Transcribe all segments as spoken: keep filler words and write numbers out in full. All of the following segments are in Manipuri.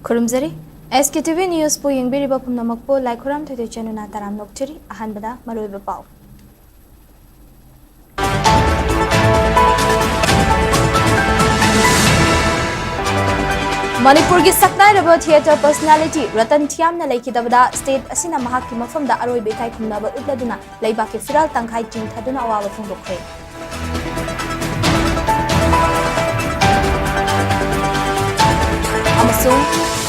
ꯈꯨꯔꯨꯝꯖꯔꯤ꯫ ꯑꯦꯁ ꯀꯦ ꯇꯤ ꯚꯤ ꯅ꯭ꯌꯨꯁꯄꯨ ꯌꯦꯡꯕꯤꯔꯤꯕ ꯄꯨꯝꯅꯃꯛꯄꯨ ꯂꯥꯏꯈꯨꯔꯥꯝ ꯊꯣꯏꯊꯣꯏ ꯆꯅꯨꯅ ꯇꯔꯥꯝꯅ ꯑꯣꯛꯆꯔꯤ꯫ ꯑꯍꯥꯟꯕꯗ ꯃꯔꯨꯑꯣꯏꯕ ꯄꯥꯎ꯫ ꯃꯅꯤꯄꯨꯔꯒꯤ ꯁꯛꯅꯥꯏꯔꯕ ꯊꯤꯌꯦꯇꯔ ꯄꯔꯁꯅꯦꯂꯤꯇꯤ ꯔꯇꯟ ꯊꯤꯌꯥꯝꯅ ꯂꯩꯈꯤꯗꯕꯗ ꯁ꯭ꯇꯦꯠ ꯑꯁꯤꯅ ꯃꯍꯥꯛꯀꯤ ꯃꯐꯝꯗ ꯑꯔꯣꯏꯕ ꯏꯀꯥꯏ ꯈꯨꯝꯅꯕ ꯎꯠꯂꯗꯨꯅ ꯂꯩꯕꯥꯛꯀꯤ ꯐꯤꯔꯥꯜ ꯇꯪꯈꯥꯏ ꯆꯤꯡꯊꯗꯨꯅ ꯑꯋꯥꯕ ꯐꯣꯡꯗꯣꯛꯈ꯭ꯔꯦ꯫ ꯑꯃꯁꯨꯡ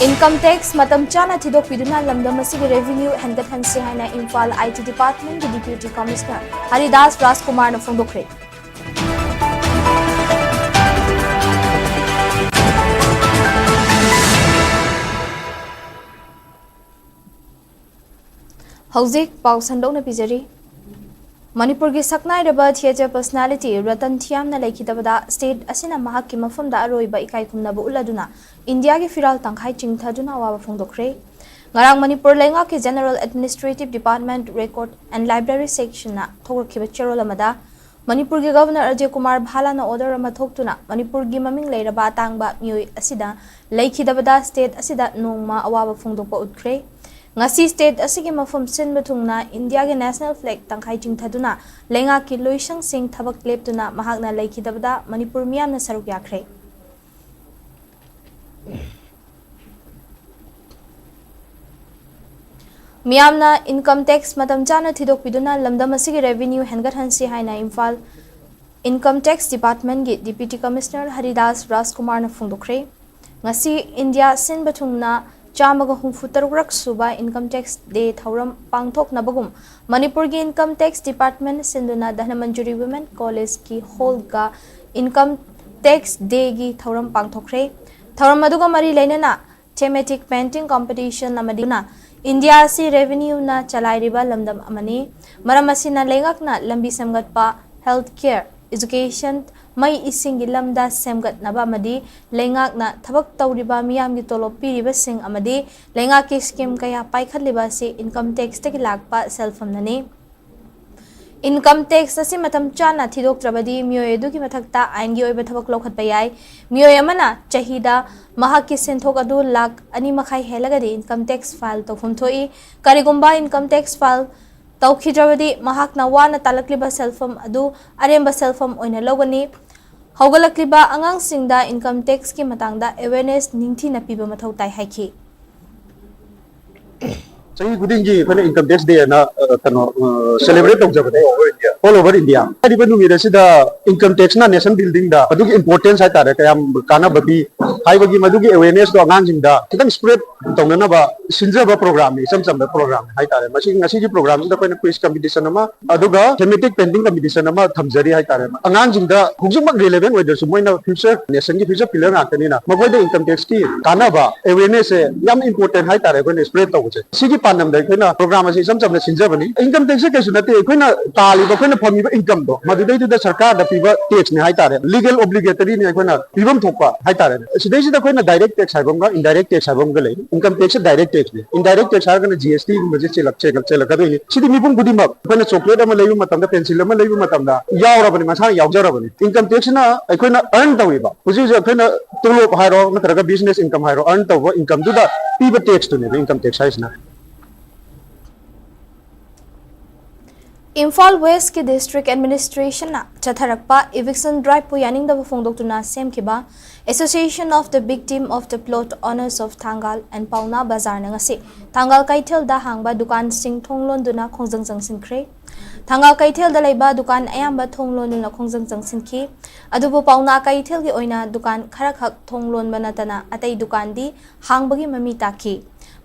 ꯏꯟꯀꯝ ꯇꯦꯛꯁ ꯃꯇꯝ ꯆꯥꯅ ꯊꯤꯗꯣꯛꯄꯤꯗꯨꯅ ꯂꯝꯗꯝ ꯑꯁꯤꯒꯤ ꯔꯦꯚꯤꯅ꯭ꯌꯨ ꯍꯦꯟꯒꯠꯍꯟꯁꯤ ꯍꯥꯏꯅ ꯏꯝꯐꯥꯜ ꯑꯥꯏ ꯇꯤ ꯗꯤꯄꯥꯔꯠꯃꯦꯟꯒꯤ ꯗꯤꯄ꯭ꯌꯨꯇꯤ ꯀꯃꯤꯁꯅꯔ ꯍꯔꯤꯗꯥꯁ ꯔꯥꯖꯀꯨꯃꯥꯔꯅ ꯐꯣꯡꯗꯣꯛꯈ꯭ꯔꯦ꯫ ꯍꯧꯖꯤꯛ ꯄꯥꯎ ꯁꯟꯗꯣꯛꯅ ꯄꯤꯖꯔꯤ꯫ ꯃꯅꯤꯄꯨꯔꯒꯤ ꯁꯛꯅꯥꯏꯔꯕ ꯊꯤꯌꯦꯇꯔ ꯄꯔꯁꯅꯦꯂꯤꯇꯤ ꯔꯇꯟ ꯊꯤꯌꯥꯝꯅ ꯂꯩꯈꯤꯗꯕꯗ ꯁ꯭ꯇꯦꯠ ꯑꯁꯤꯅ ꯃꯍꯥꯛꯀꯤ ꯃꯐꯝꯗ ꯑꯔꯣꯏꯕ ꯏꯀꯥꯏ ꯈꯨꯝꯅꯕ ꯎꯠꯂꯗꯨꯅ ꯏꯟꯗꯤꯌꯥꯒꯤ ꯐꯤꯔꯥꯜ ꯇꯪꯈꯥꯏ ꯆꯤꯡꯊꯗꯨꯅ ꯑꯋꯥꯕ ꯐꯣꯡꯗꯣꯛꯈ꯭ꯔꯦ꯫ ꯉꯔꯥꯡ ꯃꯅꯤꯄꯨꯔ ꯂꯩꯉꯥꯛꯀꯤ general administrative department record and library ꯁꯦꯛꯁꯟꯅ ꯊꯣꯛꯂꯛꯈꯤꯕ ꯆꯦꯔꯣꯜ ꯑꯃꯗ ꯃꯅꯤꯄꯨꯔꯒꯤ ꯒꯚꯔꯅꯔ ꯑꯖꯌ ꯀꯨꯃꯥꯔ ꯚꯥꯂꯥꯅ ꯑꯣꯔꯗꯔ ꯑꯃ ꯊꯣꯛꯇꯨꯅ ꯃꯅꯤꯄꯨꯔꯒꯤ ꯃꯃꯤꯡ ꯂꯩꯔꯕ ꯑꯇꯥꯡꯕ ꯃꯤꯑꯣꯏ ꯑꯁꯤꯗ ꯂꯩꯈꯤꯗꯕꯗ ꯁ꯭ꯇꯦꯠ ꯑꯁꯤꯗ ꯅꯣꯡꯃ ꯑꯋꯥꯕ ꯐꯣꯡꯗꯣꯛꯄ ꯎꯠꯈ꯭ꯔꯦ꯫ ꯉꯁꯤ ꯁ꯭ꯇꯦꯠ ꯑꯁꯤꯒꯤ ꯃꯐꯝ ꯁꯤꯟꯕ ꯊꯨꯡꯅ ꯏꯟꯗꯤꯌꯥꯒꯤ ꯅꯦꯁꯅꯦꯜ ꯐ꯭ꯂꯦꯒ ꯇꯪꯈꯥꯏ ꯆꯤꯡꯊꯗꯨꯅ ꯂꯩꯉꯥꯛꯀꯤ ꯂꯣꯏꯁꯪꯁꯤꯡ ꯊꯕꯛ ꯂꯦꯞꯇꯨꯅ ꯃꯍꯥꯛꯅ ꯂꯩꯈꯤꯗꯕꯗ ꯃꯅꯤꯄꯨꯔ ꯃꯤꯌꯥꯝꯅ ꯁꯔꯨꯛ ꯌꯥꯈ꯭ꯔꯦ꯫ ꯃꯤꯌꯥꯝꯅ ꯏꯟꯀꯝ ꯇꯦꯛꯁ ꯃꯇꯝ ꯆꯥꯅ ꯊꯤꯗꯣꯛꯄꯤꯗꯨꯅ ꯂꯝꯗꯝ ꯑꯁꯤꯒꯤ ꯔꯦꯚꯤꯅ꯭ꯌꯨ ꯍꯦꯟꯒꯠꯍꯟꯁꯤ ꯍꯥꯏꯅ ꯏꯝꯐꯥꯜ ꯏꯟꯀꯝ ꯇꯦꯛꯁ ꯗꯤꯄꯥꯔꯠꯃꯦꯟꯒꯤ ꯗꯤꯄ꯭ꯌꯨꯇꯤ ꯀꯃꯤꯁꯅꯔ ꯍꯔꯤꯗꯥꯁ ꯔꯥꯖꯀꯨꯃꯥꯔꯅ ꯐꯣꯡꯗꯣꯛꯈ꯭ꯔꯦ꯫ ꯉꯁꯤ ꯏꯟꯗꯤꯌꯥ ꯁꯤꯟꯕ ꯊꯨꯡꯅ ꯆꯥꯝꯃꯒ ꯍꯨꯝꯐꯨ ꯇꯔꯨꯛꯔꯛ ꯁꯨꯕ ꯏꯟꯀꯝ ꯇꯦꯛꯁ ꯗꯦ ꯊꯧꯔꯝ ꯄꯥꯡꯊꯣꯛꯅꯕꯒꯨꯝ ꯃꯅꯤꯄꯨꯔꯒꯤ ꯏꯟꯀꯝ ꯇꯦꯛꯁ ꯗꯤꯄꯥꯔꯠꯃꯦꯟ ꯁꯤꯟꯗꯨꯅ ꯙꯅꯃꯟꯖꯨꯔꯤ ꯋꯤꯃꯦꯟ ꯀꯣꯂꯦꯖꯀꯤ ꯍꯣꯜꯒ ꯏꯟꯀꯝ ꯇꯦꯛꯁ ꯗꯦꯒꯤ ꯊꯧꯔꯝ ꯄꯥꯡꯊꯣꯛꯈ꯭ꯔꯦ꯫ ꯊꯧꯔꯝ ꯑꯗꯨꯒ ꯃꯔꯤ ꯂꯩꯅꯅ ꯊꯦꯃꯦꯇꯤꯛ ꯄꯦꯟꯇꯤꯡ ꯀꯝꯄꯤꯇꯤꯁꯟ ꯑꯃꯗꯤ ꯏꯟꯗꯤꯌꯥ ꯑꯁꯤ revenue ꯅ ꯆꯂꯥꯏꯔꯤꯕ ꯂꯝꯗꯝ ꯑꯃꯅꯤ꯫ ꯃꯔꯝ ꯑꯁꯤꯅ ꯂꯩꯉꯥꯛꯅ ꯂꯝꯕꯤ ꯁꯦꯝꯒꯠꯄ, health care, education, ꯃꯩ ꯏꯁꯤꯡꯒꯤ ꯂꯝꯗ ꯁꯦꯝꯒꯠꯅꯕ ꯑꯃꯗꯤ ꯂꯩꯉꯥꯛꯅ ꯊꯕꯛ ꯇꯧꯔꯤꯕ ꯃꯤꯌꯥꯝꯒꯤ ꯇꯣꯂꯣꯞ ꯄꯤꯔꯤꯕꯁꯤꯡ ꯑꯃꯗꯤ ꯂꯩꯉꯥꯛꯀꯤ scheme ꯀꯌꯥ ꯄꯥꯏꯈꯠꯂꯤꯕ ꯑꯁꯤ income tax ꯇꯒꯤ ꯂꯥꯛꯄ ꯁꯦꯜꯐꯝꯅꯅꯤ꯫ Income tax ꯑꯁꯤ ꯃꯇꯝ ꯆꯥꯅ ꯊꯤꯗꯣꯛꯇ꯭ꯔꯕꯗꯤ ꯃꯤꯑꯣꯏ ꯑꯗꯨꯒꯤ ꯃꯊꯛꯇ ꯑꯥꯏꯟꯒꯤ ꯑꯣꯏꯕ ꯊꯕꯛ ꯂꯧꯈꯠꯄ ꯌꯥꯏ꯫ ꯃꯤꯑꯣꯏ ꯑꯃꯅ ꯆꯍꯤꯗ ꯃꯍꯥꯛꯀꯤ ꯁꯦꯟꯊꯣꯛ ꯑꯗꯨ ꯂꯥꯈ ꯑꯅꯤ ꯃꯈꯥꯏ ꯍꯦꯜꯂꯒꯗꯤ income tax file ꯇꯧꯐꯝ ꯊꯣꯛꯏ꯫ ꯀꯔꯤꯒꯨꯝꯕ income tax file ꯇꯧꯈꯤꯗ꯭ꯔꯕꯗꯤ ꯃꯍꯥꯛꯅ ꯋꯥꯅ ꯇꯥꯜꯂꯛꯂꯤꯕ ꯁꯦꯜꯐꯝ ꯑꯗꯨ ꯑꯔꯦꯝꯕ ꯁꯦꯜꯐꯝ ꯑꯣꯏꯅ ꯂꯧꯒꯅꯤ꯫ ꯍꯧꯒꯠꯂꯛꯂꯤꯕ ꯑꯉꯥꯡꯁꯤꯡꯗ income tax ꯀꯤ ꯃꯇꯥꯡꯗ awareness ꯅꯤꯡꯊꯤꯅ ꯄꯤꯕ ꯃꯊꯧ ꯇꯥꯏ ꯍꯥꯏꯈꯤ꯫ ꯆꯍꯤ ꯈꯨꯗꯤꯡꯒꯤ ꯑꯩꯈꯣꯏꯅ income tax day ꯑꯅ ꯑ, ꯀꯩꯅꯣ celebrate ꯇꯧꯖꯕꯅꯦ all over India꯫ ꯍꯥꯏꯔꯤꯕ ꯅꯨꯃꯤꯠ ꯑꯁꯤꯗ income tax ꯅ nation building ꯗ ꯑꯗꯨꯒꯤ importance ꯍꯥꯏꯇꯥꯔꯦ, ꯀꯌꯥꯝ ꯀꯥꯟꯅꯕ ꯄꯤ ꯍꯥꯏꯕꯒꯤ ꯃꯗꯨꯒꯤ awareness ꯇꯣ ꯑꯉꯥꯡꯁꯤꯡꯗ ꯈꯤꯇꯪ spread ꯇꯧꯅꯅꯕ ꯁꯤꯟꯖꯕ program ꯅꯤ, ꯏꯆꯝ ꯆꯝꯕ program ꯅꯤ ꯍꯥꯏꯇꯥꯔꯦ꯫ ꯃꯁꯤ ꯉꯁꯤꯒꯤ program ꯁꯤꯗ ꯑꯩꯈꯣꯏꯅ quiz competition ꯑꯃ ꯑꯗꯨꯒ thematic painting competition ꯑꯃ ꯊꯝꯖꯔꯤ ꯍꯥꯏꯇꯥꯔꯦ꯫ ꯑꯉꯥꯡꯁꯤꯡꯗ ꯍꯧꯖꯤꯛꯃꯛ relevant ꯑꯣꯏꯗ꯭ꯔꯁꯨ ꯃꯣꯏꯅ future nation ꯒꯤ future pillar ꯉꯥꯛꯇꯅꯤꯅ ꯃꯈꯣꯏꯗ income tax ꯀꯤ ꯀꯥꯟꯅꯕ awareness ꯁꯦ ꯌꯥꯝ important ꯍꯥꯏꯇꯥꯔꯦ ꯑꯩꯈꯣꯏꯅ spread ꯇꯧꯕꯁꯦ꯫ ꯁꯤꯒꯤ ꯄꯥꯟꯗꯝꯗ ꯑꯩꯈꯣꯏꯅ program ꯑꯁꯤ ꯏꯆꯝ ꯆꯝꯅ ꯁꯤꯟꯖꯕꯅꯤ꯫ Income tax ꯁꯦ ꯀꯩꯁꯨ ꯅꯠꯇꯦ, ꯑꯩꯈꯣꯏꯅ ꯇꯥꯜꯂꯤꯕ, ꯑꯩꯈꯣꯏꯅ ꯐꯪꯉꯤꯕ income ꯗꯣ ꯃꯗꯨꯗꯩꯗꯨꯗ ꯁꯔꯀꯥꯔꯗ ꯄꯤꯕ tax ꯅꯤ ꯍꯥꯏꯇꯥꯔꯦ, legal obligatory ꯅꯤ ꯑꯩꯈꯣꯏꯅ ꯄꯤꯐꯝ ꯊꯣꯛꯄ ꯍꯥꯏꯇꯥꯔꯦ꯫ ꯁꯤꯗꯩꯁꯤꯗ ꯑꯩꯈꯣꯏꯅ direct tax ꯍꯥꯏꯕ ꯑꯃꯒ indirect tax ꯍꯥꯏꯕ ꯑꯃꯒ ꯂꯩ꯫ Income tax ꯁꯦ direct tax ꯅꯤ꯫ Indirect tax ꯍꯥꯏꯔꯒꯅ G S T ꯒꯨꯝꯕꯁꯦ ꯆꯦꯜꯂꯛ ꯆꯦꯜꯂꯛ ꯆꯦꯜꯂꯛꯀꯗꯣꯏꯅꯤ꯫ ꯁꯤꯗꯤ ꯃꯤꯄꯨꯝ ꯈꯨꯗꯤꯡꯃꯛ ꯑꯩꯈꯣꯏꯅ chocolate ꯑꯃ ꯂꯩꯕ ꯃꯇꯝꯗ, pencil ꯑꯃ ꯂꯩꯕ ꯃꯇꯝꯗ ꯌꯥꯎꯔꯕꯅꯤ, ꯃꯁꯥꯅ ꯌꯥꯎꯖꯔꯕꯅꯤ꯫ Income tax ꯁꯤꯅ ꯑꯩꯈꯣꯏꯅ earn ꯇꯧꯔꯤꯕ, ꯍꯧꯖꯤꯛ ꯍꯧꯖꯤꯛ ꯑꯩꯈꯣꯏꯅ ꯇꯣꯂꯣꯞ ꯍꯥꯏꯔꯣ ꯅꯠꯇ꯭ꯔꯒ business income ꯍꯥꯏꯔꯣ, earn ꯇꯧꯕ income ꯗꯨꯗ ꯄꯤꯕ tax ꯇꯨꯅꯦꯕ income tax ꯍꯥꯏꯁꯤꯅ꯫ ꯏꯝꯐꯥꯜ West ꯀꯤ district administration ꯅ ꯆꯠꯊꯔꯛꯄ eviction drive ꯄꯨ ꯌꯥꯅꯤꯡꯗꯕ ꯐꯣꯡꯗꯣꯛꯇꯨꯅ ꯁꯦꯝꯈꯤꯕ Association of the Victim of the Plot Owners of Thangal and ꯄꯥꯎꯅꯥ ꯕꯖꯥꯔꯅ ꯉꯁꯤ ꯊꯥꯡꯒꯥꯜ ꯀꯩꯊꯦꯜꯗ ꯍꯥꯡꯕ ꯗꯨꯀꯥꯟꯁꯤꯡ ꯊꯣꯡ ꯂꯣꯟꯗꯨꯅ ꯈꯣꯡꯖꯪ ꯆꯪꯁꯤꯟꯈ꯭ꯔꯦ꯫ ꯊꯥꯡꯒꯥꯜ ꯀꯩꯊꯦꯜꯗ ꯂꯩꯕ ꯗꯨꯀꯥꯟ ꯑꯌꯥꯝꯕ ꯊꯣꯡ ꯂꯣꯟꯗꯨꯅ ꯈꯣꯡꯖꯪ ꯆꯪꯁꯤꯟꯈꯤ꯫ ꯑꯗꯨꯕꯨ ꯄꯥꯎꯅꯥ ꯀꯩꯊꯦꯜꯒꯤ ꯑꯣꯏꯅ ꯗꯨꯀꯥꯟ ꯈꯔꯈꯛ ꯊꯣꯡ ꯂꯣꯟꯕ ꯅꯠꯇꯅ ꯑꯇꯩ ꯗꯨꯀꯥꯟꯗꯤ ꯍꯥꯡꯕꯒꯤ ꯃꯃꯤ ꯇꯥꯈꯤ꯫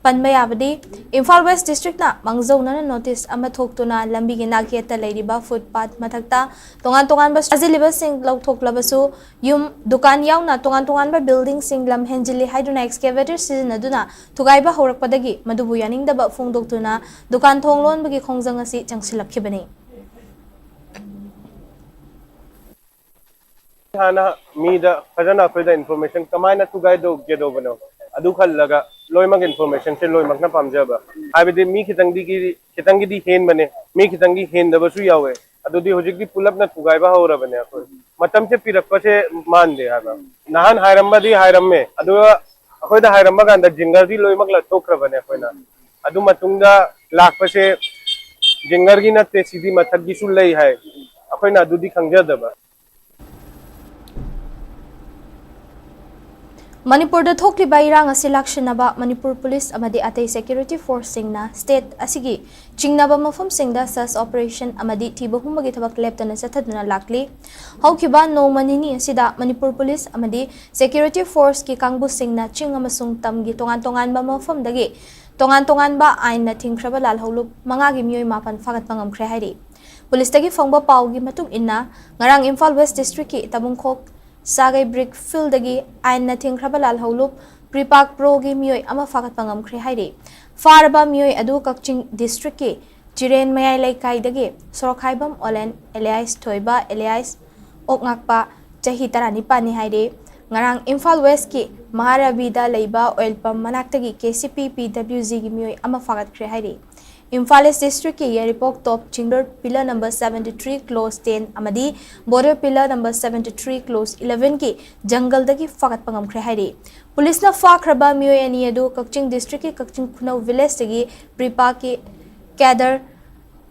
ꯄꯟꯕ ꯌꯥꯕꯗꯤ, ꯏꯝꯐꯥꯜ ꯋꯦꯁ ꯗꯤꯁꯇ꯭ꯔꯤꯛꯅ ꯃꯥꯡꯖꯧꯅꯅ ꯅꯣꯇꯤꯁ ꯑꯃ ꯊꯣꯛꯇꯨꯅ ꯂꯝꯕꯤꯒꯤ ꯅꯥꯛꯌꯦꯠꯇ ꯂꯩꯔꯤꯕ ꯐꯨꯠꯄꯥꯊ ꯃꯊꯛꯇ ꯇꯣꯉꯥꯟ ꯇꯣꯉꯥꯟꯕ ꯁꯥꯖꯤꯜꯂꯤꯕꯁꯤꯡ ꯂꯧꯊꯣꯛꯂꯕꯁꯨ, ꯌꯨꯝ, ꯗꯨꯀꯥꯟ ꯌꯥꯎꯅ ꯇꯣꯉꯥꯟ ꯇꯣꯉꯥꯟꯕ ꯕꯤꯜꯗꯤꯡꯁꯤꯡ ꯂꯝ ꯍꯦꯟꯖꯤꯜꯂꯤ ꯍꯥꯏꯗꯨꯅ ꯑꯦꯛꯁꯀꯦꯚꯦꯇꯔ ꯁꯤꯖꯤꯟꯅꯗꯨꯅ ꯊꯨꯒꯥꯏꯕ ꯍꯧꯔꯛꯄꯗꯒꯤ ꯃꯗꯨꯕꯨ ꯌꯥꯅꯤꯡꯗꯕ ꯐꯣꯡꯗꯣꯛꯇꯨꯅ ꯗꯨꯀꯥꯟ ꯊꯣꯡ ꯂꯣꯟꯕꯒꯤ ꯈꯣꯡꯖꯪ ꯑꯁꯤ ꯆꯪꯁꯤꯜꯂꯛꯈꯤꯕꯅꯤ꯫ ꯍꯥꯟꯅ ꯃꯤꯗ ꯐꯖꯅ ꯑꯩꯈꯣꯏꯗ ꯏꯟꯐꯣꯔꯃꯦꯁꯟ ꯀꯃꯥꯏꯅ ꯊꯨꯒꯥꯏꯗꯧꯒꯦꯗꯧꯕꯅꯣ ꯑꯗꯨ ꯈꯜꯂꯒ ꯂꯣꯏꯅꯃꯛ ꯏꯟꯐꯣꯔꯃꯦꯁꯟꯁꯦ ꯂꯣꯏꯅꯃꯛꯅ ꯄꯥꯝꯖꯕ꯫ ꯍꯥꯏꯕꯗꯤ ꯃꯤ ꯈꯤꯇꯪꯗꯤ ꯈꯤꯇꯪꯒꯤꯗꯤ ꯍꯦꯟꯕꯅꯦ, ꯃꯤ ꯈꯤꯇꯪꯒꯤ ꯍꯦꯟꯗꯕꯁꯨ ꯌꯥꯎꯋꯦ꯫ ꯑꯗꯨꯗꯤ ꯍꯧꯖꯤꯛꯇꯤ ꯄꯨꯂꯞꯅ ꯊꯨꯒꯥꯏꯕ ꯍꯧꯔꯕꯅꯦ꯫ ꯑꯩꯈꯣꯏ ꯃꯇꯝꯁꯦ ꯄꯤꯔꯛꯄꯁꯦ ꯃꯥꯟꯗꯦ ꯍꯥꯏꯕ꯫ ꯅꯍꯥꯟ ꯍꯥꯏꯔꯝꯕꯗꯤ ꯍꯥꯏꯔꯝꯃꯦ, ꯑꯗꯨꯒ ꯑꯩꯈꯣꯏꯗ ꯍꯥꯏꯔꯝꯕ ꯀꯥꯟꯗ ꯖꯤꯡꯒꯔꯗꯤ ꯂꯣꯏꯅꯃꯛ ꯂꯧꯊꯣꯛꯈ꯭ꯔꯕꯅꯦ ꯑꯩꯈꯣꯏꯅ꯫ ꯑꯗꯨ ꯃꯇꯨꯡꯗ ꯂꯥꯛꯄꯁꯦ ꯖꯤꯡꯒꯔꯒꯤ ꯅꯠꯇꯦ, ꯁꯤꯗꯤ ꯃꯊꯛꯀꯤꯁꯨ ꯂꯩ ꯍꯥꯏ꯫ ꯑꯩꯈꯣꯏꯅ ꯑꯗꯨꯗꯤ ꯈꯪꯖꯗꯕ꯫ ꯃꯅꯤꯄꯨꯔꯗ ꯊꯣꯛꯂꯤꯕ ꯏꯔꯥꯡ ꯑꯁꯤ ꯂꯥꯛꯁꯤꯟꯅꯕ ꯃꯅꯤꯄꯨꯔ ꯄꯨꯂꯤꯁ ꯑꯃꯗꯤ ꯑꯇꯩ ꯁꯦꯀ꯭ꯌꯨꯔꯤꯇꯤ ꯐꯣꯔꯁꯁꯤꯡꯅ ꯁ꯭ꯇꯦꯠ ꯑꯁꯤꯒꯤ ꯆꯤꯡꯅꯕ ꯃꯐꯝꯁꯤꯡꯗ ꯁꯔꯆ ꯑꯣꯄꯔꯦꯁꯟ ꯑꯃꯗꯤ ꯊꯤꯕ ꯍꯨꯝꯕꯒꯤ ꯊꯕꯛ ꯂꯦꯞꯇꯅ ꯆꯠꯊꯗꯨꯅ ꯂꯥꯛꯂꯤ꯫ ꯍꯧꯈꯤꯕ ꯅꯣꯡꯃ ꯅꯤꯅꯤ ꯑꯁꯤꯗ ꯃꯅꯤꯄꯨꯔ ꯄꯨꯂꯤꯁ ꯑꯃꯗꯤ ꯁꯦꯀ꯭ꯌꯨꯔꯤꯇꯤ ꯐꯣꯔꯁꯀꯤ ꯀꯥꯡꯕꯨꯁꯤꯡꯅ ꯆꯤꯡ ꯑꯃꯁꯨꯡ ꯇꯝꯒꯤ ꯇꯣꯉꯥꯟ ꯇꯣꯉꯥꯟꯕ ꯃꯐꯝꯗꯒꯤ ꯇꯣꯉꯥꯟ ꯇꯣꯉꯥꯟꯕ ꯑꯥꯏꯟꯅ ꯊꯤꯡꯈ꯭ꯔꯕ ꯂꯥꯜꯍꯧꯂꯨꯞ ꯃꯉꯥꯒꯤ ꯃꯤꯑꯣꯏ ꯃꯥꯄꯟ ꯐꯥꯒꯠꯄ ꯉꯝꯈ꯭ꯔꯦ ꯍꯥꯏꯔꯤ꯫ ꯄꯨꯂꯤꯁꯇꯒꯤ ꯐꯪꯕ ꯄꯥꯎꯒꯤ ꯃꯇꯨꯡ ꯏꯟꯅ, ꯉꯔꯥꯡ ꯏꯝꯐꯥꯜ ꯋꯦꯁ ꯗꯤꯁꯇ꯭ꯔꯤꯛꯀꯤ ꯇꯥꯕꯨꯡꯈꯣꯛ ꯁꯥꯒꯩ ꯕ꯭ꯔꯤꯛ ꯐꯤꯜꯗꯒꯤ ꯑꯥꯏꯟꯅ ꯊꯤꯡꯈ꯭ꯔꯕ ꯂꯥꯜꯍꯧꯂꯨꯞ ꯄ꯭ꯔꯤꯄꯥꯛ ꯄ꯭ꯔꯣꯒꯤ ꯃꯤꯑꯣꯏ ꯑꯃ ꯐꯥꯒꯠꯄ ꯉꯝꯈ꯭ꯔꯦ ꯍꯥꯏꯔꯤ꯫ ꯐꯥꯔꯕ ꯃꯤꯑꯣꯏ ꯑꯗꯨ ꯀꯛꯆꯤꯡ ꯗꯤꯁꯇ꯭ꯔꯤꯛꯀꯤ ꯆꯤꯔꯦꯟ ꯃꯌꯥꯏ ꯂꯩꯀꯥꯏꯗꯒꯤ ꯁꯣꯔꯣꯛꯈꯥꯏꯕꯝ ꯑꯣꯂꯦꯟ ꯑꯦꯂꯤꯌꯥꯁ ꯊꯣꯏꯕ ꯑꯦꯂꯤꯌꯥꯁ ꯑꯣꯛꯉꯥꯛꯄ, ꯆꯍꯤ ꯇꯔꯥꯅꯤꯄꯥꯟꯅꯤ ꯍꯥꯏꯔꯤ꯫ ꯉꯔꯥꯡ ꯏꯝꯐꯥꯜ ꯋꯦꯁꯀꯤ ꯃꯍꯥꯔꯥꯕꯤꯗ ꯂꯩꯕ ꯑꯣꯏꯜ ꯄꯝ ꯃꯅꯥꯛꯇꯒꯤ ꯀꯦ ꯁꯤ ꯄꯤ ꯄꯤ ꯗꯕ꯭ꯂꯤꯎ ꯖꯤꯒꯤ ꯃꯤꯑꯣꯏ ꯑꯃ ꯐꯥꯒꯠꯈ꯭ꯔꯦ ꯍꯥꯏꯔꯤ꯫ ꯏꯝꯐꯥꯜ ꯏꯁ ꯗꯤꯁꯇ꯭ꯔꯤꯛꯀꯤ Yairipok top Chingdor pillar number seventy three close ten ꯑꯃꯗꯤ border pillar number seventy three close ꯏꯂꯦꯚꯦꯟꯒꯤ ꯖꯪꯒꯜꯗꯒꯤ ꯐꯥꯒꯠꯄ ꯉꯝꯈ꯭ꯔꯦ ꯍꯥꯏꯔꯤ꯫ ꯄꯨꯂꯤꯁꯅ ꯐꯥꯈ꯭ꯔꯕ ꯃꯤꯑꯣꯏ ꯑꯅꯤ ꯑꯗꯨ ꯀꯛꯆꯤꯡ ꯗꯤꯁꯇ꯭ꯔꯤꯛꯀꯤ ꯀꯛꯆꯤꯡ ꯈꯨꯅꯧ ꯚꯤꯂꯦꯖꯇꯒꯤ ꯄ꯭ꯔꯤꯄꯥꯛꯀꯤ ꯀꯦꯗꯔ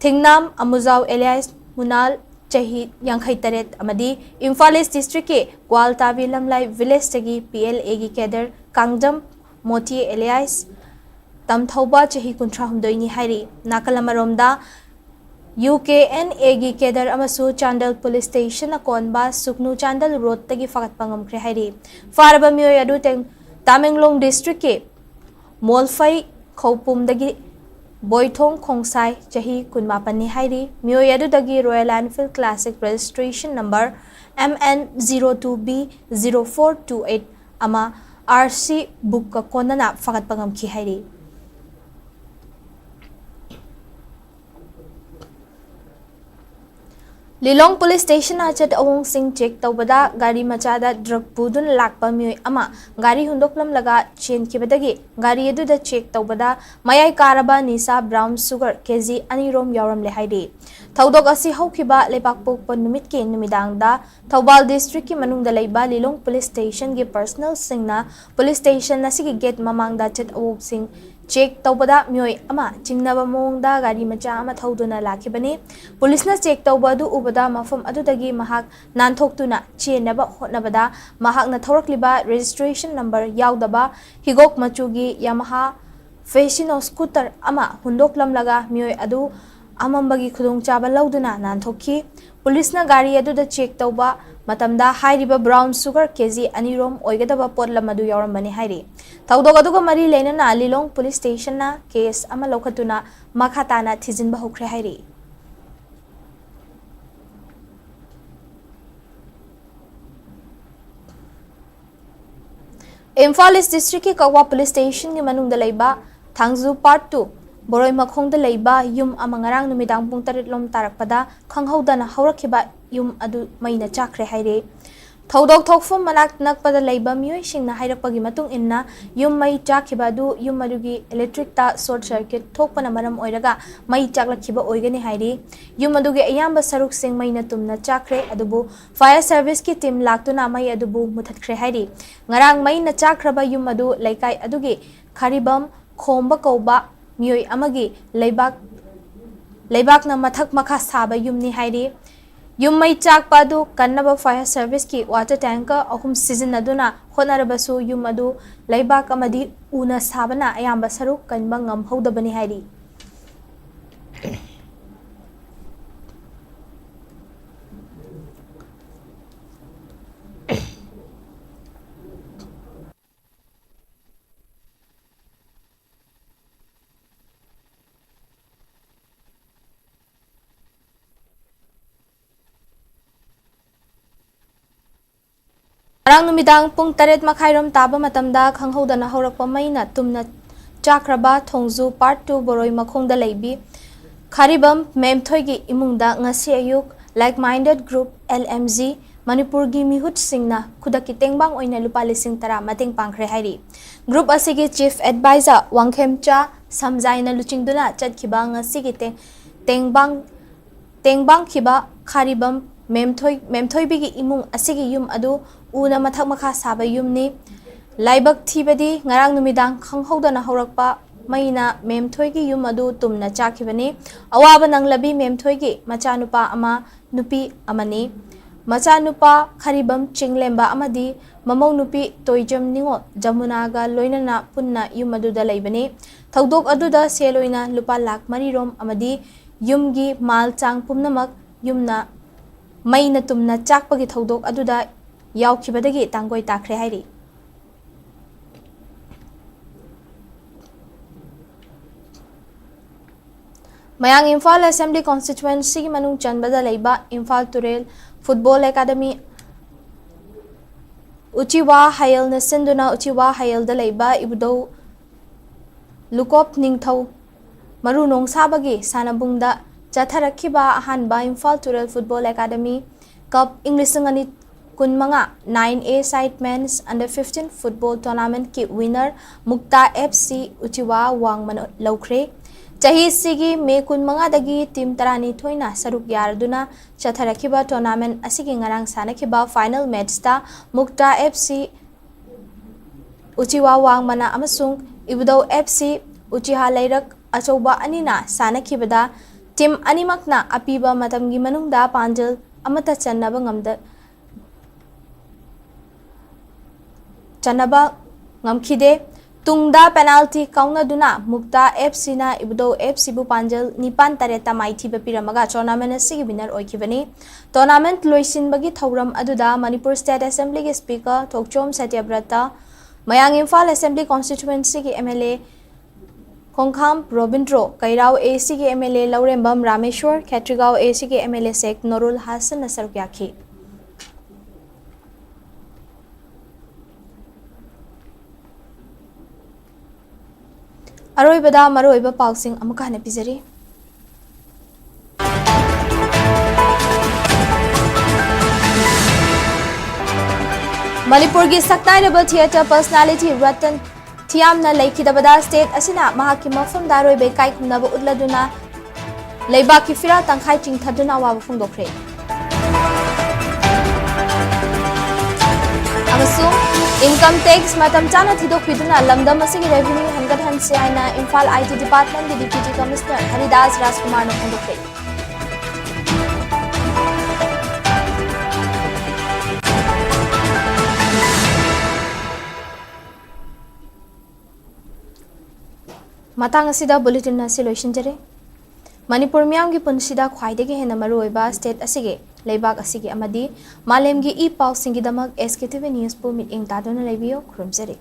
ꯊꯤꯡꯅꯥꯝ ꯑꯃꯨꯖꯥꯎ ꯑꯦꯂꯤꯌꯥꯁ ꯃꯨꯅꯥꯜ, ꯆꯍꯤ ꯌꯥꯡꯈꯩ ꯇꯔꯦꯠ ꯑꯃꯗꯤ ꯏꯝꯐꯥꯜ ꯏꯁ ꯗꯤꯁꯇ꯭ꯔꯤꯛꯀꯤ ꯀ꯭ꯋꯥꯜꯇꯥꯕꯤ ꯂꯝꯂꯥꯏ ꯚꯤꯂꯦꯖꯇꯒꯤ ꯄꯤ ꯑꯦꯜ ꯑꯦꯒꯤ ꯀꯦꯗꯔ ꯀꯥꯡꯖꯝ ꯃꯣꯇꯤ ꯑꯦꯂꯤꯌꯥꯁ ꯇꯝꯊꯧꯕ, ꯆꯍꯤ ꯀꯨꯟꯊ꯭ꯔꯥ ꯍꯨꯝꯗꯣꯏꯅꯤ ꯍꯥꯏꯔꯤ꯫ ꯅꯥꯀꯜ ꯑꯃꯔꯣꯝꯗ, ꯌꯨ ꯀꯦ ꯑꯦꯟ ꯑꯦꯒꯤ ꯀꯦꯗꯔ ꯑꯃꯁꯨ ꯆꯥꯟꯗꯦꯜ ꯄꯨꯂꯤꯁ ꯁ꯭ꯇꯦꯁꯟꯅ ꯀꯣꯟꯕ ꯁꯨꯛꯅꯨ ꯆꯥꯟꯗꯦꯜ ꯔꯣꯗꯇꯒꯤ ꯐꯥꯒꯠꯄ ꯉꯝꯈ꯭ꯔꯦ ꯍꯥꯏꯔꯤ꯫ ꯐꯥꯔꯕ ꯃꯤꯑꯣꯏ ꯑꯗꯨ ꯇꯦꯡ-, ꯇꯥꯃꯦꯡꯂꯣꯡ ꯗꯤꯁꯇ꯭ꯔꯤꯛꯀꯤ ꯃꯣꯜꯐꯩ ꯈꯧꯄꯨꯝꯗꯒꯤ ꯕꯣꯏꯊꯣꯡ ꯈꯣꯡꯁꯥꯏ, ꯆꯍꯤ ꯀꯨꯟꯃꯥꯄꯟꯅꯤ ꯍꯥꯏꯔꯤ꯫ ꯃꯤꯑꯣꯏ ꯑꯗꯨꯗꯒꯤ Royal Enfield Classic registration number M N zero two B zero four two eight ꯑꯃ R C bookꯀ ꯀꯣꯟꯅꯅ ꯐꯥꯒꯠꯄ ꯉꯝꯈꯤ ꯍꯥꯏꯔꯤ꯫ ꯂꯤꯂꯣꯡ police stationꯅ ꯑꯆꯠ ꯑꯋꯣꯡꯁꯤꯡ check ꯇꯧꯕꯗ ꯒꯥꯔꯤ ꯃꯆꯥꯗ drug ꯄꯨꯗꯨꯅ ꯂꯥꯛꯄ ꯃꯤꯑꯣꯏ ꯑꯃ ꯒꯥꯔꯤ ꯍꯨꯟꯗꯣꯛꯂꯝꯂꯒ ꯆꯦꯟꯈꯤꯕꯗꯒꯤ ꯒꯥꯔꯤ ꯑꯗꯨꯗ check ꯇꯧꯕꯗ ꯃꯌꯥꯏ ꯀꯥꯔꯕ ꯅꯤꯁꯥ brown sugar K G ꯑꯅꯤꯔꯣꯝ ꯌꯥꯎꯔꯝꯂꯦ ꯍꯥꯏꯔꯤ꯫ ꯊꯧꯗꯣꯛ ꯑꯁꯤ ꯍꯧꯈꯤꯕ ꯂꯩꯕꯥꯛꯄꯣꯛꯄ ꯅꯨꯃꯤꯠꯀꯤ ꯅꯨꯃꯤꯗꯥꯡꯗ ꯊꯧꯕꯥꯜ districtꯀꯤ ꯃꯅꯨꯡꯗ ꯂꯩꯕ ꯂꯤꯂꯣꯡ police stationꯒꯤ personnelꯁꯤꯡꯅ police station ꯑꯁꯤꯒꯤ gate ꯃꯃꯥꯡꯗ ꯑꯆꯠ ꯑꯋꯣꯛꯁꯤꯡ check ꯇꯧꯕꯗ ꯃꯤꯑꯣꯏ ꯑꯃ ꯆꯤꯡꯅꯕ ꯃꯑꯣꯡꯗ ꯒꯥꯔꯤ ꯃꯆꯥ ꯑꯃ ꯊꯧꯗꯨꯅ ꯂꯥꯛꯈꯤꯕꯅꯤ꯫ Policeꯅ check ꯇꯧꯕ ꯑꯗꯨ ꯎꯕꯗ ꯃꯐꯝ ꯑꯗꯨꯗꯒꯤ ꯃꯍꯥꯛ ꯅꯥꯟꯊꯣꯛꯇꯨꯅ ꯆꯦꯟꯅꯕ ꯍꯣꯠꯅꯕꯗ ꯃꯍꯥꯛꯅ ꯊꯧꯔꯛꯂꯤꯕ registration number ꯌꯥꯎꯗꯕ ꯍꯤꯒꯣꯛ ꯃꯆꯨꯒꯤ Yamaha Fascino scooter ꯑꯃ ꯍꯨꯟꯗꯣꯛꯂꯝꯂꯒ ꯃꯤꯑꯣꯏ ꯑꯗꯨ ꯑꯃꯝꯕꯒꯤ ꯈꯨꯗꯣꯡꯆꯥꯕ ꯂꯧꯗꯨꯅ ꯅꯥꯟꯊꯣꯛꯈꯤ꯫ Policeꯅ ꯒꯥꯔꯤ ꯑꯗꯨꯗ check ꯇꯧꯕ ꯃꯇꯝꯗ ꯍꯥꯏꯔꯤꯕ brown sugar K G ꯑꯅꯤꯔꯣꯝ ꯑꯣꯏꯒꯗꯕ ꯄꯣꯠꯂꯝ ꯑꯗꯨ ꯌꯥꯎꯔꯝꯕꯅꯤ ꯍꯥꯏꯔꯤ꯫ ꯊꯧꯗꯣꯛ ꯑꯗꯨꯒ ꯃꯔꯤ ꯂꯩꯅꯅ ꯂꯤꯂꯣꯡ police stationꯅ case ꯑꯃ ꯂꯧꯈꯠꯇꯨꯅ ꯃꯈꯥ ꯇꯥꯅ ꯊꯤꯖꯤꯟꯕ ꯍꯧꯈ꯭ꯔꯦ ꯍꯥꯏꯔꯤ꯫ ꯏꯝꯐꯥꯜ East districtꯀꯤ ꯀꯛꯋꯥ police stationꯒꯤ ꯃꯅꯨꯡꯗ ꯂꯩꯕ ꯊꯥꯡꯖꯨ Part two ꯕꯣꯔꯣꯏ ꯃꯈꯣꯡꯗ ꯂꯩꯕ ꯌꯨꯝ ꯑꯃ ꯉꯔꯥꯡ ꯅꯨꯃꯤꯗꯥꯡ ꯄꯨꯡ ꯇꯔꯦꯠ ꯂꯣꯝ ꯇꯥꯔꯛꯄꯗ ꯈꯪꯍꯧꯗꯅ ꯍꯧꯔꯛꯈꯤꯕ ꯌꯨꯝ ꯑꯗꯨ ꯃꯩꯅ ꯆꯥꯛꯈ꯭ꯔꯦ ꯍꯥꯏꯔꯤ꯫ ꯊꯧꯗꯣꯛ ꯊꯣꯛꯐꯝ ꯃꯅꯥꯛ ꯅꯛꯄꯗ ꯂꯩꯕ ꯃꯤꯑꯣꯏꯁꯤꯡꯅ ꯍꯥꯏꯔꯛꯄꯒꯤ ꯃꯇꯨꯡ ꯏꯟꯅ, ꯌꯨꯝ ꯃꯩ ꯆꯥꯛꯈꯤꯕ ꯑꯗꯨ ꯌꯨꯝ ꯑꯗꯨꯒꯤ electricꯇ short circuit ꯊꯣꯛꯄꯅ ꯃꯔꯝ ꯑꯣꯏꯔꯒ ꯃꯩ ꯆꯥꯛꯂꯛꯈꯤꯕ ꯑꯣꯏꯒꯅꯤ ꯍꯥꯏꯔꯤ꯫ ꯌꯨꯝ ꯑꯗꯨꯒꯤ ꯑꯌꯥꯝꯕ ꯁꯔꯨꯛꯁꯤꯡ ꯃꯩꯅ ꯇꯨꯝꯅ ꯆꯥꯛꯈ꯭ꯔꯦ, ꯑꯗꯨꯕꯨ fire serviceꯀꯤ team ꯂꯥꯛꯇꯨꯅ ꯃꯩ ꯑꯗꯨꯕꯨ ꯃꯨꯊꯠꯈ꯭ꯔꯦ ꯍꯥꯏꯔꯤ꯫ ꯉꯔꯥꯡ ꯃꯩꯅ ꯆꯥꯛꯈ꯭ꯔꯕ ꯌꯨꯝ ꯑꯗꯨ ꯂꯩꯀꯥꯏ ꯑꯗꯨꯒꯤ ꯈꯥꯔꯤꯕꯝ ꯈꯣꯝꯕ ꯀꯧꯕ ꯃꯤꯑꯣꯏ ꯑꯃꯒꯤ ꯂꯩꯕꯥꯛ, ꯂꯩꯕꯥꯛꯅ ꯃꯊꯛ ꯃꯈꯥ ꯁꯥꯕ ꯌꯨꯝꯅꯤ ꯍꯥꯏꯔꯤ꯫ ꯌꯨꯝ ꯃꯩ ꯆꯥꯛꯄ ꯑꯗꯨ ꯀꯟꯅꯕ fire serviceꯀꯤ water tanker ꯑꯍꯨꯝ ꯁꯤꯖꯤꯟꯅꯗꯨꯅ ꯍꯣꯠꯅꯔꯕꯁꯨ ꯌꯨꯝ ꯑꯗꯨ ꯂꯩꯕꯥꯛ ꯑꯃꯗꯤ ꯎꯅ ꯁꯥꯕꯅ ꯑꯌꯥꯝꯕ ꯁꯔꯨꯛ ꯀꯟꯕ ꯉꯝꯍꯧꯗꯕꯅꯤ ꯍꯥꯏꯔꯤ꯫ ꯉꯔꯥꯡ ꯅꯨꯃꯤꯗꯥꯡ ꯄꯨꯡ ꯇꯔꯦꯠ ꯃꯈꯥꯏꯔꯣꯝ ꯇꯥꯕ ꯃꯇꯝꯗ ꯈꯪꯍꯧꯗꯅ ꯍꯧꯔꯛꯄ ꯃꯩꯅ ꯇꯨꯝꯅ ꯆꯥꯛꯈ꯭ꯔꯕ ꯊꯣꯡꯖꯨ Part two ꯕꯣꯔꯣꯏ ꯃꯈꯣꯡꯗ ꯂꯩꯕꯤ ꯈꯥꯔꯤꯕꯝ ꯃꯦꯝꯊꯣꯏꯒꯤ ꯏꯃꯨꯡꯗ ꯉꯁꯤ ꯑꯌꯨꯛ Like Minded Group, L M G, ꯃꯅꯤꯄꯨꯔꯒꯤ ꯃꯤꯍꯨꯠꯁꯤꯡꯅ ꯈꯨꯗꯛꯀꯤ ꯇꯦꯡꯕꯥꯡ ꯑꯣꯏꯅ ꯂꯨꯄꯥ ꯂꯤꯁꯤꯡ ꯇꯔꯥ ꯃꯇꯦꯡ ꯄꯥꯡꯈ꯭ꯔꯦ ꯍꯥꯏꯔꯤ꯫ Group ꯑꯁꯤꯒꯤ Chief Advisor ꯋꯥꯡꯈꯦꯝꯆꯥ ꯁꯝꯖꯥꯏꯅ ꯂꯨꯆꯤꯡꯗꯨꯅ ꯆꯠꯈꯤꯕ ꯉꯁꯤꯒꯤ ꯇꯦꯡ-, ꯇꯦꯡꯕꯥꯡ ꯇꯦꯡꯕꯥꯡꯈꯤꯕ ꯈꯥꯔꯤꯕꯝ ꯃꯦꯝꯊꯣꯏ-, ꯃꯦꯝꯊꯣꯏꯕꯤꯒꯤ ꯏꯃꯨꯡ ꯑꯁꯤꯒꯤ ꯌꯨꯝ ꯑꯗꯨ ꯎꯅ ꯃꯊꯛ ꯃꯈꯥ ꯁꯥꯕ ꯌꯨꯝꯅꯤ꯫ ꯂꯥꯏꯕꯛ ꯊꯤꯕꯗꯤ ꯉꯔꯥꯡ ꯅꯨꯃꯤꯗꯥꯡ ꯈꯪꯍꯧꯗꯅ ꯍꯧꯔꯛꯄ ꯃꯩꯅ ꯃꯦꯝꯊꯣꯏꯒꯤ ꯌꯨꯝ ꯑꯗꯨ ꯇꯨꯝꯅ ꯆꯥꯛꯈꯤꯕꯅꯤ꯫ ꯑꯋꯥꯕ ꯅꯪꯂꯕꯤ ꯃꯦꯝꯊꯣꯏꯒꯤ ꯃꯆꯥꯅꯨꯄꯥ ꯑꯃ, ꯅꯨꯄꯤ ꯑꯃꯅꯤ꯫ ꯃꯆꯥꯅꯨꯄꯥ ꯈꯥꯔꯤꯕꯝ ꯆꯤꯡꯂꯦꯝꯕ ꯑꯃꯗꯤ ꯃꯃꯧ ꯅꯨꯄꯤ ꯇꯣꯏꯖꯝ ꯅꯤꯉꯣꯜ ꯖꯃꯨꯅꯥꯒ ꯂꯣꯏꯅꯅ ꯄꯨꯟꯅ ꯌꯨꯝ ꯑꯗꯨꯗ ꯂꯩꯕꯅꯤ꯫ ꯊꯧꯗꯣꯛ ꯑꯗꯨꯗ ꯁꯦꯜ ꯑꯣꯏꯅ ꯂꯨꯄꯥ ꯂꯥꯈ ꯃꯔꯤ ꯔꯣꯝ ꯑꯃꯗꯤ ꯌꯨꯝꯒꯤ ꯃꯥꯜ ꯆꯥꯡ ꯄꯨꯝꯅꯃꯛ ꯌꯨꯝꯅ ꯃꯩꯅ ꯇꯨꯝꯅ ꯆꯥꯛꯄꯒꯤ ꯊꯧꯗꯣꯛ ꯑꯗꯨꯗ ꯌꯥꯎꯈꯤꯕꯗꯒꯤ ꯇꯥꯡꯒꯣꯏ ꯇꯥꯈ꯭ꯔꯦ ꯍꯥꯏꯔꯤ꯫ ꯃꯌꯥꯡ ꯏꯝꯐꯥꯜ Assembly Constituencyꯒꯤ ꯃꯅꯨꯡ ꯆꯟꯕꯗ ꯂꯩꯕ ꯏꯝꯐꯥꯜ ꯇꯨꯔꯦꯜ Football Academy ꯎꯆꯤꯋꯥ ꯍꯌꯦꯜꯅ ꯁꯤꯟꯗꯨꯅ ꯎꯆꯤꯋꯥ ꯍꯌꯦꯜꯗ ꯂꯩꯕ ꯏꯕꯨꯙꯧ ꯂꯨꯀꯣꯞ ꯅꯤꯡꯊꯧ ꯃꯔꯨ ꯅꯣꯡꯁꯥꯕꯒꯤ ꯁꯥꯟꯅꯕꯨꯡꯗ ꯆꯠꯊꯔꯛꯈꯤꯕ ꯑꯍꯥꯟꯕ ꯏꯝꯐꯥꯜ ꯇꯨꯔꯦꯜ Football Academy Cup ꯏꯪ ꯂꯤꯁꯤꯡ ꯑꯅꯤ ꯀꯨꯟꯃꯉꯥ nine A side men's under fifteen football tournamentꯀꯤ winner Mukta F C ꯎꯆꯤꯋꯥ ꯋꯥꯡꯃꯅ ꯂꯧꯈ꯭ꯔꯦ꯫ ꯆꯍꯤꯁꯤꯒꯤ ꯃꯦ ꯀꯨꯟꯃꯉꯥꯗꯒꯤ team ꯇꯔꯥꯅꯤꯊꯣꯏꯅ ꯁꯔꯨꯛ ꯌꯥꯔꯗꯨꯅ ꯆꯠꯊꯔꯛꯈꯤꯕ tournament ꯑꯁꯤꯒꯤ ꯉꯔꯥꯡ ꯁꯥꯟꯅꯈꯤꯕ final matchꯇ ꯃꯨꯛꯇꯥ F C ꯎꯆꯤꯋꯥ ꯋꯥꯡꯃꯅ ꯑꯃꯁꯨꯡ ꯏꯕꯨꯙꯧ F C ꯎꯆꯤꯍꯥ ꯂꯩꯔꯛ ꯑꯆꯧꯕ ꯑꯅꯤꯅ ꯁꯥꯟꯅꯈꯤꯕꯗ team ꯑꯅꯤꯃꯛꯅ ꯑꯄꯤꯕ ꯃꯇꯝꯒꯤ ꯃꯅꯨꯡꯗ ꯄꯥꯟꯖꯜ ꯑꯃꯠꯇ ꯆꯟꯅꯕ ꯉꯝꯗ-, ꯆꯟꯅꯕ ꯉꯝꯈꯤꯗꯦ꯫ ꯇꯨꯡꯗ penalty ꯀꯥꯎꯅꯗꯨꯅ ꯃꯨꯛꯇꯥ F Cꯅ ꯏꯕꯨꯙꯧ F Cꯕꯨ ꯄꯥꯟꯖꯜ ꯅꯤꯄꯥꯟ ꯇꯔꯦꯠꯇ ꯃꯥꯏꯊꯤꯕ ꯄꯤꯔꯝꯃꯒ tournament ꯑꯁꯤꯒꯤ winner ꯑꯣꯏꯈꯤꯕꯅꯤ꯫ Tournament ꯂꯣꯏꯁꯤꯟꯕꯒꯤ ꯊꯧꯔꯝ ꯑꯗꯨꯗ ꯃꯅꯤꯄꯨꯔ State Assemblyꯒꯤ Speaker ꯊꯣꯛꯆꯣꯝ ꯁꯇ꯭ꯌꯕ꯭ꯔꯇ, ꯃꯌꯥꯡ Imphal Assembly Constituencyꯒꯤ M L A ꯈꯣꯡꯈꯥꯝ Robindro, ꯀꯩꯔꯥꯎ A Cꯒꯤ M L A Laurembam ꯔꯥꯃꯦꯁ꯭ꯋꯔ, Khetrigao A Cꯒꯤ M L A ꯁꯦꯈ ꯅꯣꯔꯨꯜ ꯍꯥꯁꯟꯅ ꯁꯔꯨꯛ ꯌꯥꯈꯤ꯫ ꯑꯔꯣꯏꯕꯗ ꯃꯔꯨꯑꯣꯏꯕ ꯄꯥꯎꯁꯤꯡ ꯑꯃꯨꯛꯀ ꯍꯟꯅ ꯄꯤꯖꯔꯤ꯫ ꯃꯅꯤꯄꯨꯔꯒꯤ ꯁꯛꯅꯥꯏꯔꯕ theatre personality ꯔꯇꯟ ꯊꯤꯌꯥꯝꯅ ꯂꯩꯈꯤꯗꯕꯗ state ꯑꯁꯤꯅ ꯃꯍꯥꯛꯀꯤ ꯃꯐꯝꯗ ꯑꯔꯣꯏꯕ ꯏꯀꯥꯏ ꯈꯨꯝꯅꯕ ꯎꯠꯂꯗꯨꯅ ꯂꯩꯕꯥꯛꯀꯤ ꯐꯤꯔꯥ ꯇꯪꯈꯥꯏ ꯆꯤꯡꯊꯗꯨꯅ ꯑꯋꯥꯕ ꯐꯣꯡꯗꯣꯛꯈ꯭ꯔꯦ꯫ ꯑꯃꯁꯨꯡ income tax ꯃꯇꯝ ꯆꯥꯅ ꯊꯤꯗꯣꯛꯄꯤꯗꯨꯅ ꯂꯝꯗꯝ ꯑꯁꯤꯒꯤ revenue ꯍꯦꯟꯒꯠꯍꯟꯁꯤ ꯍꯥꯏꯅ ꯏꯝꯐꯥꯜ I T department ꯀꯤ Deputy Commissioner ꯍꯔꯤꯗꯥꯁ ꯔꯥꯖꯀꯨꯃꯥꯔꯅ ꯐꯣꯡꯗꯣꯛꯈ꯭ꯔꯦ꯫ ꯃꯇꯥꯡ ꯑꯁꯤꯗ bulletin ꯑꯁꯤ ꯂꯣꯏꯁꯤꯟꯖꯔꯦ꯫ ꯃꯅꯤꯄꯨꯔ ꯃꯤꯌꯥꯝꯒꯤ ꯄꯨꯟꯁꯤꯗ ꯈ꯭ꯋꯥꯏꯗꯒꯤ ꯍꯦꯟꯅ ꯃꯔꯨꯑꯣꯏꯕ state ꯑꯁꯤꯒꯤ, ꯂꯩꯕꯥꯛ ꯑꯁꯤꯒꯤ ꯑꯃꯗꯤ ꯃꯥꯂꯦꯝꯒꯤ E ꯄꯥꯎꯁꯤꯡꯒꯤꯗꯃꯛ S K T V News ꯄꯨ ꯃꯤꯠꯌꯦꯡ ꯇꯥꯗꯨꯅ ꯂꯩꯕꯤꯌꯨ꯫ ꯈꯨꯔꯨꯝꯖꯔꯤ꯫